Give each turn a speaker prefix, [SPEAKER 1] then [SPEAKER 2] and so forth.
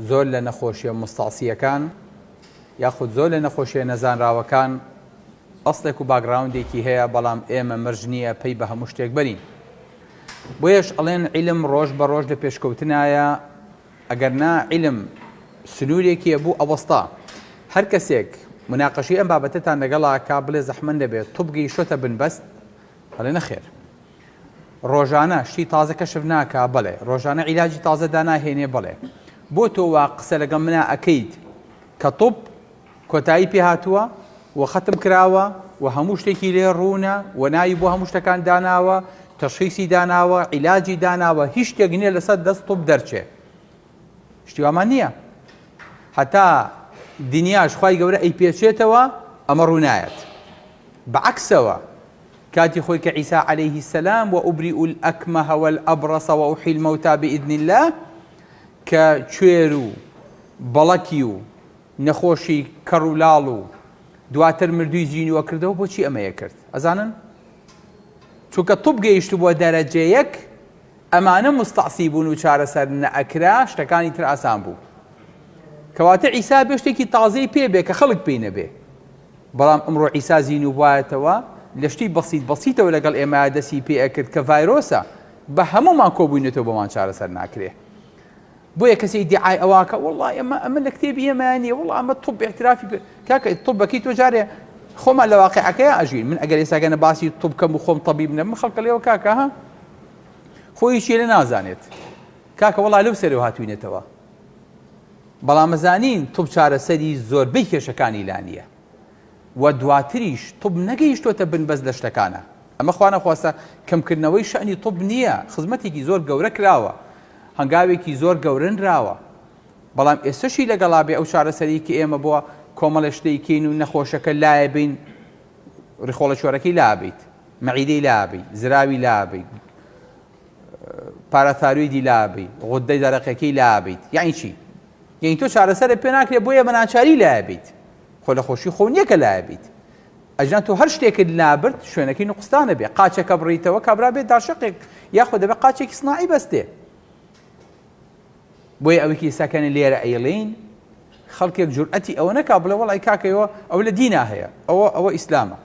[SPEAKER 1] زۆر لە نەخۆشیە موستەعسییەکان یاخود زۆر لە نەخۆشیە نەزانراوەکان ئەسڵێک و باکگراوندێکی هەیە بەڵام ئێمە مەرج نییە پەی بە هەموو شتێک بەرین بۆیەش ئەڵێن عیلم ڕۆژ بە ڕۆژ لە پێشکەوتنایە ئەگەر نا عیلم سنوورێکی هەبوو ئەوەستا هەر کەسێک مناقەشەی ئەم بابەتەتان لەگەڵا کا بڵێ زەحمەت نەبێت طب گەیشتۆتە بنبەست ئەڵێ نەخێر ڕۆژانە شتی تازە کەشف ناکا بەڵێ ڕۆژانە عیلاجی تازە داناهێنێ بەڵێ بۆ تۆ وا قسە لەگەڵ منا ئەکەیت کە طب کۆتایی پێ هاتووە و خەتم کراوە و هەموو شتێکی لێ ڕوونە و ناوی بۆ هەموو شتەکان داناوە، تەشخیسی داناوە، عیلاجی داناوە، هیچ شتێک نییە لەسەر دەست طب دەرچێ. شتی وامان نییە. هەتا دنیاش خوای گەورە ئەیپێچێتەوە ئەمە ڕوو نایەت. بە عەکسەوە کاتی خۆی کە عیسا عەلەیه السلام وأبرئ الأکمه والأبرص وأحیی الموتی بإذن الله کە کوێر و بەڵەکی و نەخۆشی کەڕ و لاڵ و دواتر مردووی زینووە کردەوە بۆچی ئەمەیە کرد ئەزانن چونکە طب گەیشتبووە دەرەجەیەک ئەمانە مستعصی بوون و چارەسەر نەئەکرا شتەکانی تر ئاسان بوو کەواتە عیسا بێ شتێکی تازەی پێ بێ کە خەڵک پێی نەبێ بەڵام ئەمڕۆ عیسا زینوو بوایەتەوە لە شتی بەسیت بەسیتەوە لەگەڵ ئێمە دەستی پێ ئەکرد کە ڤایرۆسە بە هەمومان کۆبووینەتەوە بۆمان چارەسەر ناکرێ بۆیە کەسێ ئیدیعای ئەوە کە وەڵا ئێمە ئەمە لە کتێبی ئێمە نییە وەڵا ئەمە طب اعترافی پێ کاکە طبەکەی تۆ جارێ خۆمان لە واقعەکەی ئەژین من ئەگەر ئێستاگەنە باسی طب کەم و خۆم طبیب نەبم خەڵکە لێوە کاکە ها خۆی چیە لە نازانێت کاکە وەڵا لەو سەرەوە هاتوینەتەوە بەڵام ئەزانین طب چارەسەری زۆربەی کێشەکانی لا نییە و دواتریش طب نەگەیشتۆتە بنبەست لە شتەکانە ئەمە خوانەخواستە کەمکردنەوەی شەئنی طب نییە خزمەتێکی زۆر گەورە کراوە هەنگاوێکی زۆر گەورە نراوە بەڵام ئێستەشی لەگەڵا بێ ئەو چارەسەری کە ئێمە بۆ کۆمەڵێ شتەی کەین و نەخۆشەکە لایە بین ڕیخۆڵە چۆرەکەی لابیت مەعیدەی لابی زراوی لابی پاراتارویدی لابی غدەی دەرەقەکەی لابیت یعنی چی یعنی تۆ چارەسەرە پێ ناکرێت بۆیە بە ناچاری لایە بیت خۆ لە خۆشی خۆ نییە کە لایە بیت ئەجنا تۆ هەر شتێکت لابرد شوێنەکەی نوقستانە بێ قاچەکە بڕیتەوە کابرا بێت دارشەقێک یاخۆ دەبێت قاچێکی سناعی بەستێ بۆیە ئەوەی کە ئێستاکەنە لێرە ئەیڵێین خەڵکێک جورئەتی ئەوە نەکا بڵێ وەڵی کاکەیەوە ئەو لە دینا هەیە ئەوە ئەوە ئیسلامە.